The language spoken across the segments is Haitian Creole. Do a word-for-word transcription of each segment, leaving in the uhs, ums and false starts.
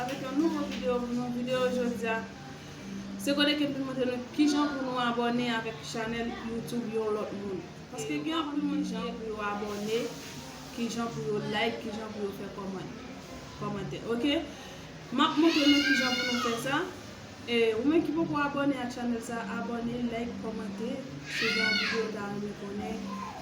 Avèk yon nouvo videyo pou nou. Videyo jodi a, se kote ke m vin montre nou kijan pou nou abòne avèk chanèl YouTube yon lòt moun. Paske gen anpil moun ki gen pou yo abòne, kijan pou yo like, kijan pou yo fè kòman-, kòmantè. Oke? M ap montre nou kijan pou nou fè sa. E, ou menm ki poko abòne ak chanèl sa, abòne, like, kòmante. Si gen yon videyo w ta renmen konnen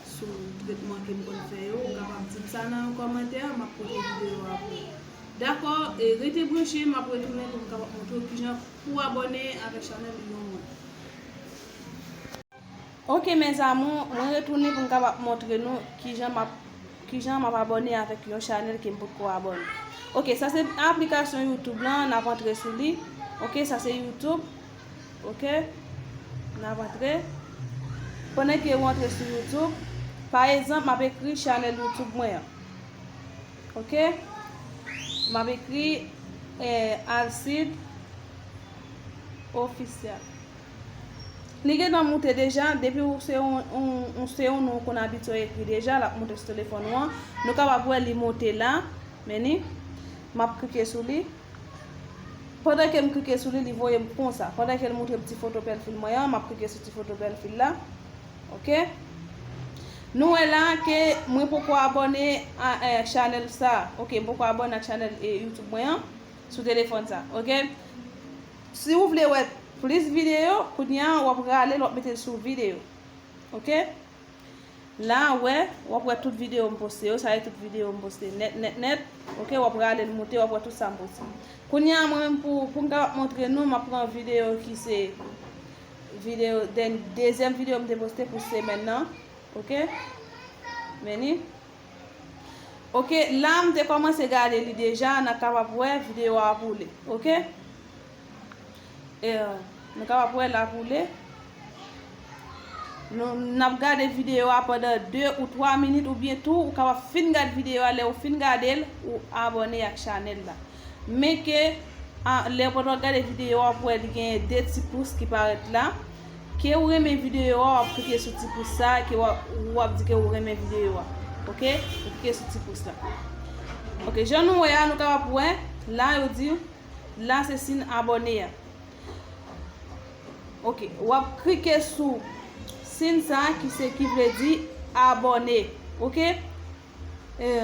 sou tretman ke m konn fè yo, ou kapab di m sa nan yon kòmantè, m ap pote videyo a pou ou. Dakò, e rete branche, m ap retounen pou m kapab montre w kijan pou abòne avèk chanèl yon moun. Ok, mes amours, mwen retounen pou m kapab montre nou kijan m ap, kijan m ap abòne avèk yon chanèl ke m potko abòne. Ok, sa se aplikasyon YouTube lan, n ap antre sou li. Ok, sa se YouTube. Ok, n ap antre. Pandan ke ou antre sou YouTube, pa egzanp, m ap ekri chanèl YouTube mwen an. Ok, m ap ekri, eh, Alcide Official. Li gentan moute deja, depi ou se yon, yon, yon se yon non ou konn abitye ekri deja, l ap moute sou telefòn ou an. Nou kapab wè li moute la, men ni, m ap klike sou li. Pandan ke m klike sou li, li voye m konsa. Pandan ke l montre m ti foto pwofil mwen an, m ap klike sou ti foto pwofil la. Ok. Nou wè la ke mwen poko abòne a, eh, chanèl sa. Ok, m poko abòne ak chanèl, eh, YouTube mwen an sou telefòn sa. Ok. Si w vle wè plis videyo, kounye a w ap rale l, w ap mete l sou videyo. Ok. La, w wè, w ap wè tout videyo m poste yo, sa se tout videyo m poste nèt, nèt, nèt. Ok, w ap rale l moute, w ap wè tout sa m poste. Kounye a, mwen menm pou, pou m kapab montre nou, m ap pran videyo ki se videyo, dèn-, dezyèm videyo m te poste pou semèn nan. Ok? Men ni. Ok, la m te kòmanse gade li deja, n a kapab wè videyo a ap woule. Ok? E, nou kapab wè l ap woule. Nou, n ap gade videyo a pandan de ou twa minit, oubyen tou, ou kapab fin gade videyo a, lè ou fin gade l, ou abòne ak chanèl la. Men ke, a, lè pandan w ap gade videyo a, w ap wè li gen de ti pous ki parèt la. Ke ou renmen videyo a, w ap klike sou ti pous sa, ke w ap, w ap di ke ou renmen videyo a. Ok? Ou klike sou ti pous la. Ok, jan nou wè a, nou kapab wè, la yo di, la se siy abòne a. Ok, w ap klike sou siy sa ki se, ki vle di abòne. Ok? E,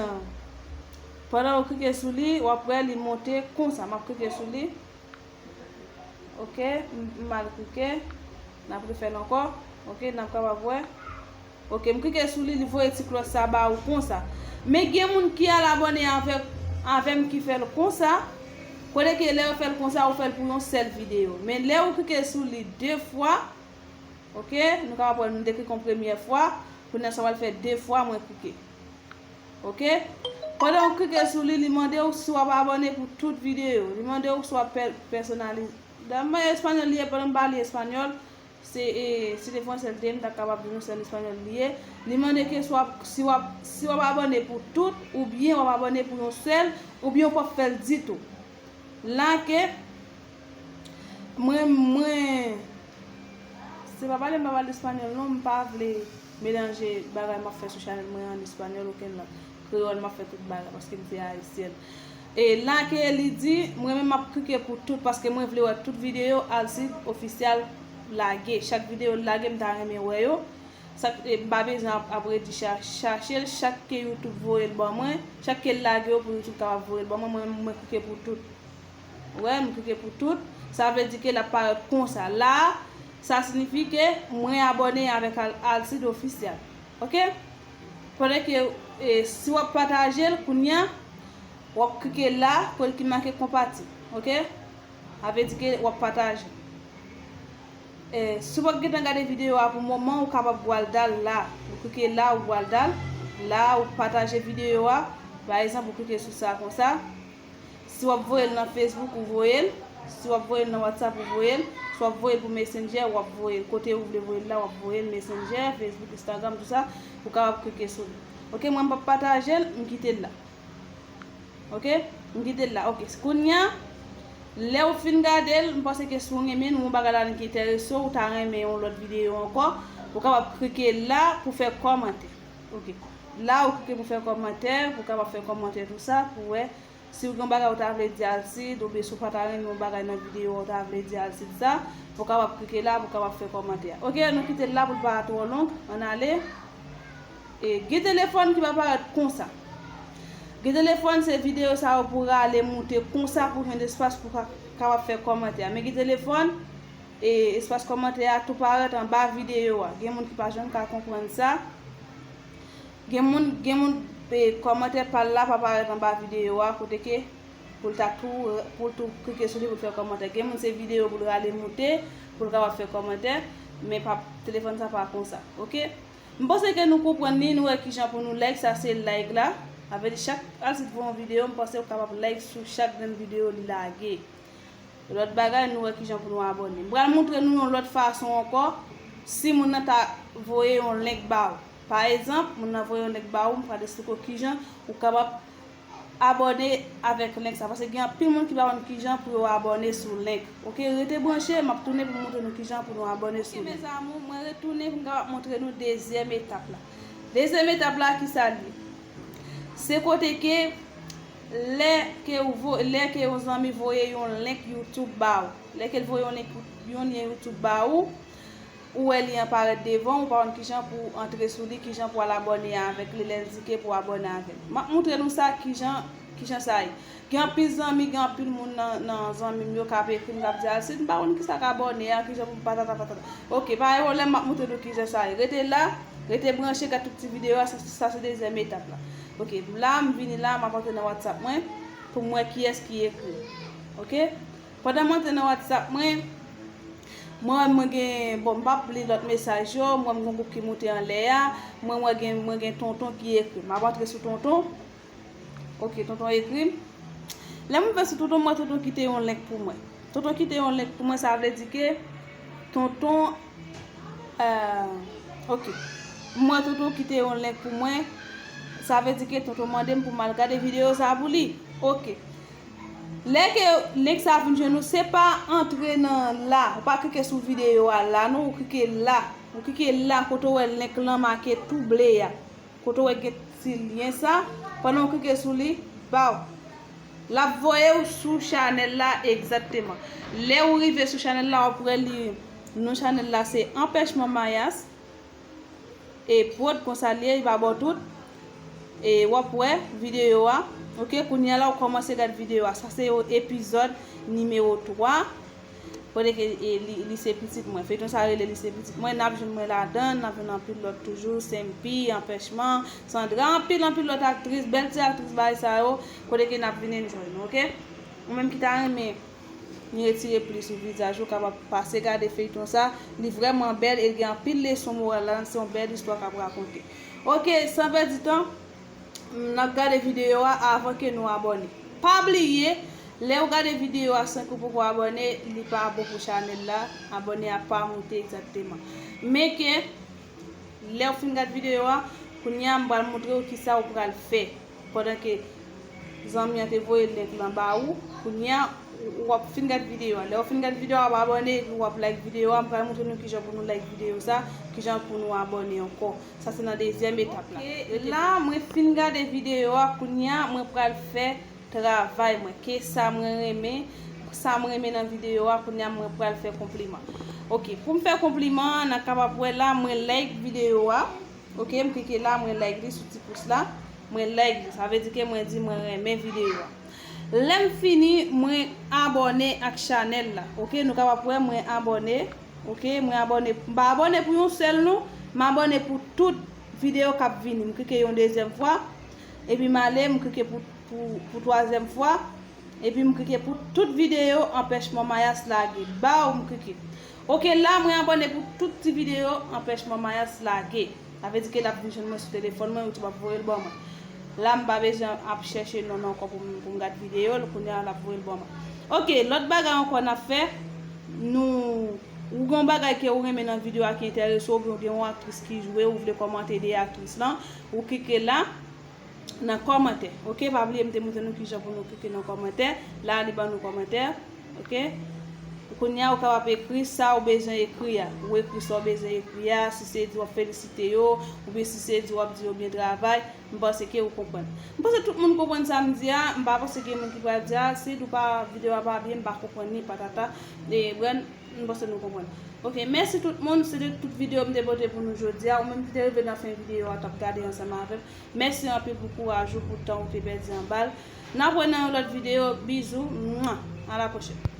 pandan w klike sou li, w ap wè li monte konsa. M ap klike sou li. Ok, m, m al klike. N ap refè l ankò. Ok, n ap kapab wè. Ok, m klike sou li, li voye ti klòch sa ba ou konsa. Men gen moun ki al abòne avèk, avè m ki fè l konsa. Kote ke lè yo fè l konsa, ou fè l pou yon sèl videyo. Men lè ou klike sou li de fwa, ok, nou kapab wè nou te klike yon premyè fwa, kounye a sa w al fè de fwa, mwen klike. Ok? Pandan ou klike sou li, li mande w si w ap abòne pou tout videyo. Li mande w si w ap pè-, pèsonalize. Dayè, espanyòl li ye, pandan m pa li espanyòl, se, e, si te fransè l te ye, m ta kapab di nou se an espanyòl li ye. Li mande ke si w ap, si w ap, si w ap abòne pou tout, oubyen w ap abòne pou yon sèl, oubyen w p ap fè l ditou. La ke mwen, mwen, se pa pale m pa pale espanyòl non, m pa vle melanje bagay m ap fè sou chanèl mwen an espanyòl, okenn lang. Kreyòl, m ap fè tout bagay paske m se ayisyèn. E la ke li di, mwen menm m ap klike pou tout paske mwen vle wè tout videyo Alcide Official lage. Chak videyo l lage, m ta renmen wè yo. Sa, e, m pa bezwen ap, ap redi cha-, chache l. Chak ke YouTube voye l ban mwen, chak ke l lage yo pou YouTube kapab voye l ban mwen, mwen, mwen klike pou tout. Ou wè, m klike pou tout. Sa vle di ke l ap parèt konsa. La, sa siyifi ke mwen abòne avèk Al-, Alcide Official. Ok? Pandan ke, e, si w ap pataje l, kounye a, w ap klike la, kote ki make konpati. Ok? Sa vle di ke w ap pataje. E, si w pa t gentan gade videyo a pou moman, ou kapab pral dal la. Ou klike la, ou pral dal. La, ou pataje videyo a. Pa egzanp, ou klike sou sa konsa. Si w ap voye l nan Facebook, ou voye l. Si w ap voye l nan WhatsApp, ou voye l. Si w ap voye l pou Messenger, w ap voye l. Kote ou vle voye l la, w ap voye l Messenger, Facebook, Instagram, tout sa. Ou kapab klike sou li. Ok, mwen m p ap pataje l, m kite l la. Ok? M kite l la. Ok. Kounye a, lè ou fin gade l, m panse ke si w renmen l, ou yon bagay ladan ki enterese w, ou ta renmen yon lòt videyo ankò, ou kapab klike la pou fè kòmantè. Ok. La, ou klike pou fè kòmantè, pou kapab fè kòmantè tou sa, pou wè Si w gen yon bagay ou ta vle di Alcide, oubyen si w pa ta renmen yon bagay nan videyo a, ou ta vle di Alcide sa, pou w kapab klike la, pou w kapab fè kòmantè a. Oke, nou kite l la pou l pa twò long, ann ale. E gen telefòn ki pa parèt konsa. Gen telefòn, se videyo sa yo pou rale moute konsa pou jwenn espas pou ka, kapab fè kòmantè a. Men gen telefòn, e espas kòmantè a tou parèt anba videyo a. Gen moun ki pa janm ka konprann sa. Gen moun, gen moun, e, kòmantè pa l la pa parèt anba videyo a, kote ke pou l ta tou, pou l tou klike sou li pou l fè kòmantè. Gen moun se videyo pou l rale moute, pou l kapab fè kòmantè, men pa, telefòn sa pa konsa, oke? M panse ke nou konprann li, nou wè kijan pou nou like, sa se like la. Sa vle di chak Alcide voye yon videyo, m panse ou kapab like sou chak grenn videyo li lage. Lòt bagay, nou wè kijan pou nou abòne. M pral montre nou yon lòt fason ankò. Si moun nan ta voye yon link ba ou. Pa egzanp, moun nan voye yon link ba ou, m pral esplike w kijan ou kapab abòne avèk link sa. Paske gen anpil moun ki pa konn kijan pou yo abòne sou link. Oke, rete branche, m ap tounen pou m montre nou kijan pou nou abòne sou link. Oke, mes amours, mwen retounen pou m kapab montre nou dezyèm etap la. Dezyèm etap la, ki sa l ye? Se kote ke lè ke ou vo-, lè ke yon zanmi voye yon link YouTube ba ou, lè ke l voye yon link, yon lyen YouTube ba ou, ou wè li an parèt devan, ou pa konn kijan pou antre sou li, kijan pou al abòne avèk li, lè l di ke pou abòne avè l. M ap montre nou sa, kijan, kijan sa ye. Gen anpil zanmi, gen anpil moun nan, nan zanmi m yo k ap ekri m, k ap di, "Alcide, m pa konn kisa k abòne a, kijan pou m patata patata." Oke, pa gen pwoblèm, m ap montre nou kijan sa ye. Rete la, rete branche, gad tout ti videyo a, sa, sa se dezyèm etap la. Oke, la, m vini la, m ap antre nan WhatsApp mwen, pou m wè kiyès ki ekri m. Oke? Pandan m antre nan WhatsApp mwen, mwen wè mwen gen, bon, m p ap li lòt mesaj yo, mwen m gen yon gwoup ki moute anlè a, mwen wè gen, mwen gen tonton ki ekri m. M ap antre sou tonton. Oke, tonton ekri m. Lè m rive sou tonton, m wè tonton kite yon link pou mwen. Tonton kite yon link pou mwen, sa vle di ke tonton, euh, oke. M wè tonton kite yon link pou mwen, sa vle di ke tonton mande m pou m al gade videyo sa pou li. Oke. Lè ke link sa vin jwenn ou, se pa antre nan la, ou pa klike sou videyo a la, non, ou klike la. Ou klike la, kote w wè link lan make tou ble a. Kote w wè gen ti lyen sa, pandan w klike sou li, baw. L ap voye w sou chanèl la egzakteman. Lè w rive sou chanèl la, w ap wè li, non chanèl la se Anpèchman Mayas. E prod konsa l ye, li pa ba w tout. E w ap wè videyo a. Oke, kounye a la, w kòmanse gad videyo a. Sa se epizòd nimewo twa. Kote ke, e, li, li se pitit mwen. Feyton sa rele Li se pitit mwen. N ap jwenn mwen ladan, n ap jwenn anpil lòt toujou. Senpi, Anpèchman, Sandra, anpil, anpil lòt aktris, bèl ti aktris bagay sa yo. Kote ke n ap vin enjoy nou, oke? Ou menm ki ta renmen retire pli sou vizaj ou, kapab pase gade feyton sa. Li vrèman bèl e gen anpil leson moral ladan. Se yon bèl istwa k ap rakonte. Oke, san pèdi tan, n ap gade videyo a avan ke nou abòne. Pa bliye, lè w gade videyo a san ke w poko abòne, li pa bon pou chanèl la. Abòne a pa moute egzakteman. Men ke, lè w fin gad videyo a, kounye a m pral montre w kisa w pral fè. Pandan ke zanmi an te voye link lan ba ou, kounye a, w ap fin gad videyo a. Lè w fin gad videyo a, w ap abòne, epi w ap like videyo a. M pral montre nou kijan pou nou like videyo sa, kijan pou nou abòne ankò. Sa se nan dezyèm etap la. Oke, la, mwen fin gade videyo a, kounye a, mwen pral fè travay mwen. Ke sa mwen renmen, sa mwen renmen nan videyo a, kounye a, mwen pral fè konpliman. Oke, pou m fè konpliman an, n a kapab wè la, mwen like videyo a. Oke, m klike la, mwen like li sou ti pous la. Mwen like li, sa vle di ke mwen di mwen renmen videyo a. Lè m fini, mwen abòne ak chanèl la. Oke, nou kapab wè mwen abòne. Oke, mwen abòne. M pa abòne pou yon sèl non, m abòne pou tout videyo k ap vini. M klike yon dezyèm fwa, epi m ale, m klike pou, pou, pou twazyèm fwa, epi m klike pou tout videyo Anpèchman Mayas lage. Baw, m klike. Oke, la, mwen abòne pou tout ti videyo Anpèchman Mayas lage. Sa vle di ke l ap vin jwenn mwen sou telefòn mwen, YouTube ap voye l ban mwen. La, m pa bezwen ap chèche non nan ankò pou m, pou m gad videyo l, kounye a l ap voye l ban mwen. Oke, lòt bagay ankò n ap fè, nou, ou gen yon bagay ke ou renmen nan videyo a ki enterese w, oubyen ou gen yon aktris ki jwe, ou vle kòmante de aktris lan, ou klike la, nan kòmantè. Oke, pa bliye m te montre nou kijan pou nou klike nan kòmantè. La, li ban nou kòmantè. Oke? Kounye a, ou kapab ekri sa ou bezwen ekri a. Ou ekri sa ou bezwen ekri a, si se di w ap felisite yo, oubyen si se di w ap di yo byen travay, m panse ke ou konprann. M panse tout moun konprann sa m di a, m pa panse gen moun ki pral di a, si nou pa, videyo a pa byen, m pa konprann li, patata, e brèn, m panse nou konprann. Ok, mèsi tout moun, se te tout videyo m te pote pou nou jodi a. Ou menm ki te rive nan fen videyo a, t ap gade ansanm avè m, mèsi anpil pou kouraj ou, pou tan ou te pèdi anba l. N ap wè nan yon lòt videyo, bizou, mwa, a la pwochèn.